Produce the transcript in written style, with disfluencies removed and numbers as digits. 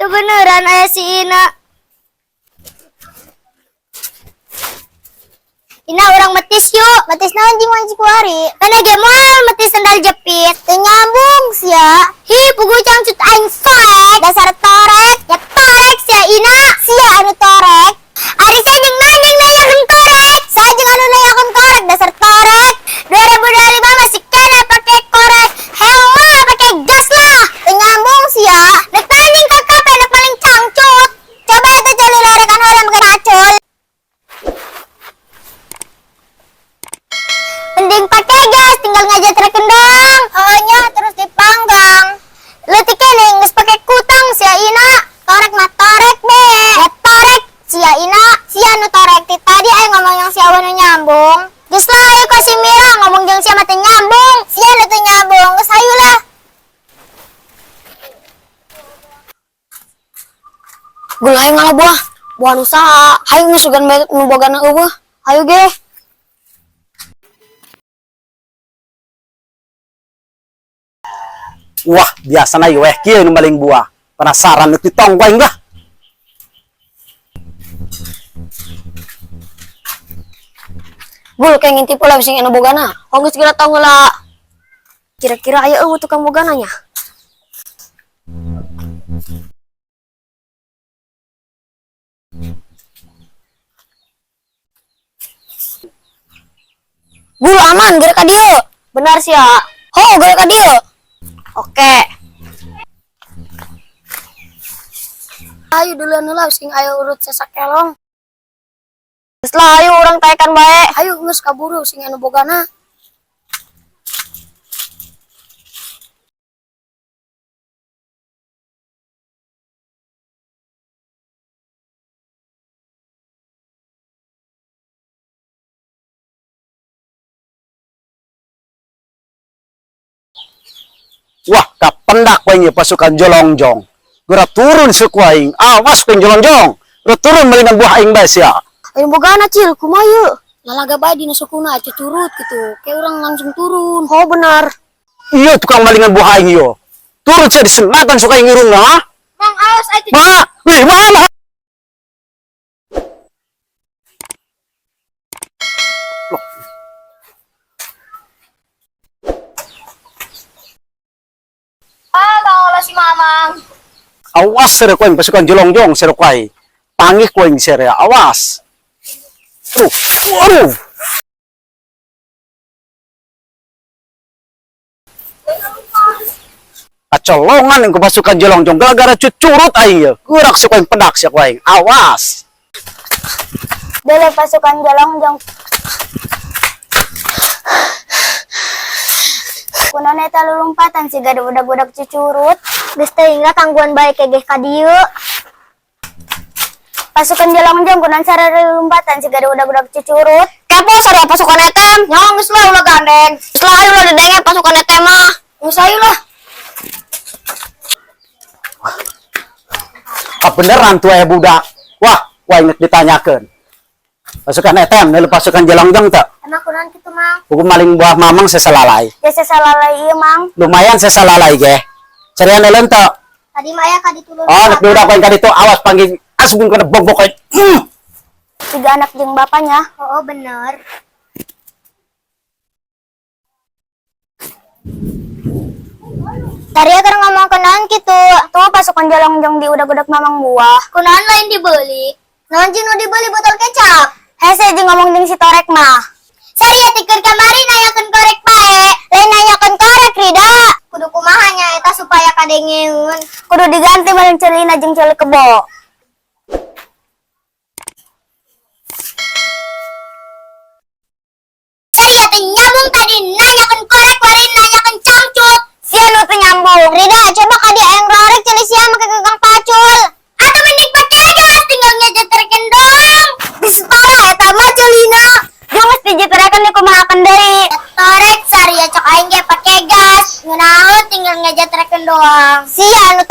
Teu beneran aya si Ina. Ina, urang metis yuk. Metis naon jeung wanci kuari? Kana ge moal metis sendal jepit. Teu nyambung sia. Hi, puguh cangcut aing soek. Dasar torek. Ya torek sia, Ina. Sia anu torek. Ari sia jeung naon nanyakeun korek? Sia jeung anu nanyakeun korek, dasar torek. 2025 masih kena pakai korek. Hela, pakai gas lah. Teu nyambung sia. Dek tanding ka kape dek paling cangcut. Coba eta coli lerekan heula make pacul. Mending pakai gas, tinggal ngajetrekeun doang. Oh nya, terus dipanggang. Leutik keneh geus pake kutang sia, Ina. Torek mah torek be. Ya torek sia, Ina. Sia nu torek, ti tadi aing ngomong yang sia nu nyambung. Geus lah, ayo ka si Mira, ngomong jeung sia mah teu nyambung. Sia nu teu nyambung, geus hayu lah. Gul, hayu ngala buah. Buah nu saha? Hayu geus, sugan bae nu bogana euweuh. Hayu ge. Wah, biasana ieu weh kieu nu maling buah. Penasaran nu ditong ku aing lah. Gul, kayak ngintip lah sing anu bogana. Oh, geus geura tong heula. Kira-kira aya euweuh tukang bogana nya? Gul, aman, geura ka dieu. Benar sia. Ho, geura ka dieu. Oke. Ayo duluan heula sing ayo urut sasakelong. Geus lah, ayo urang taekan bae. Ayo geus kaburu sing anu bogana. Wah, kapendak ku aing ieu pasukan jolongjong. Geura turun si ku aing. Awas ku aing jolongjong. Geura turun malingan buah aing bae sia. Ayo bogana, Cil, kumaha ieu? Lalaga bae dina sukuna aja turut gitu. Kayak orang langsung turun. Oh, benar. Iya, tukang malingan buah aing ieu. Turun sia, disenatan suka aing irungna, ha? Mang, awas atuh. Ma, wih, mana? Ah, kaola si Mamang. Awas sere ku aing pasukan jolongjong sere ku aing. Pangih ku aing sere, awas. Aduh, aduh. Kacolongan yang pasukan jolongjong gara-gara cucurut aing ya. Gerak si ku aing pedak si ku aing. Awas. Dele pasukan jolongjong. Kunaon eta lulumpatan siga budak-budak cucurut? Geus teuing lah, tangguhan bae kegeh ka dieu. Pasukan jolongjong, kunaon cara lulumpatan siga budak-budak cucurut? Kepo sarua pasukan etem. Nyawa geus lah, ulah gandeng. Geus lah, ayo lah didenge pasukan etem mah. Geus ayo lah. Ah, beneran tuh aya budak. Wah, wah inget ditanyakeun. Pasukan etem, lalu pasukan jolongjong teu? Emang kunaon kitu, Mang? Hukum maling buah Mamang sesalalai. Ya sesalalai ieu, Mang. Lumayan sesalalai ge. Cerian euleun teu? Tadi mah aya ka ditu. Oh, anak budak yang kaditu, awas panggil asupun kana bobok aing. Tiga anak jeung bapaknya. Oh, bener. Tadi keur ngomong kunaon kitu? Tuh pasukan jolongjong di udag-udag Mamang buah. Kunaon lain dibeli? Naon jeung nu dibeli, botol kecap? Hese jeung ngomong jeung si Torek mah. Saria tiker kamari nanyakeun korek bae. Lain nanyakeun korek, Rida. Kudu kumaha nya eta supaya kadengeun? Kudu diganti meureun ceulina jeung ceuli kebo. Saria teh nyambung, tadi nanyakeun korek, wari nanyakeun cangcut. Sia nu teu nyambung. Rida, coba ka dia yang rorek ceuli sia make gagang pacul. Atau mending pake gas, tinggal ngejetrekeun doang. Geus parah eta mah ceulina. Jeung geus dijetrekeun dikumahakeun deui. Torek saria, cok aing ge pake gas. Ngeunaheun tinggal ngejetrekeun doang. Sia nu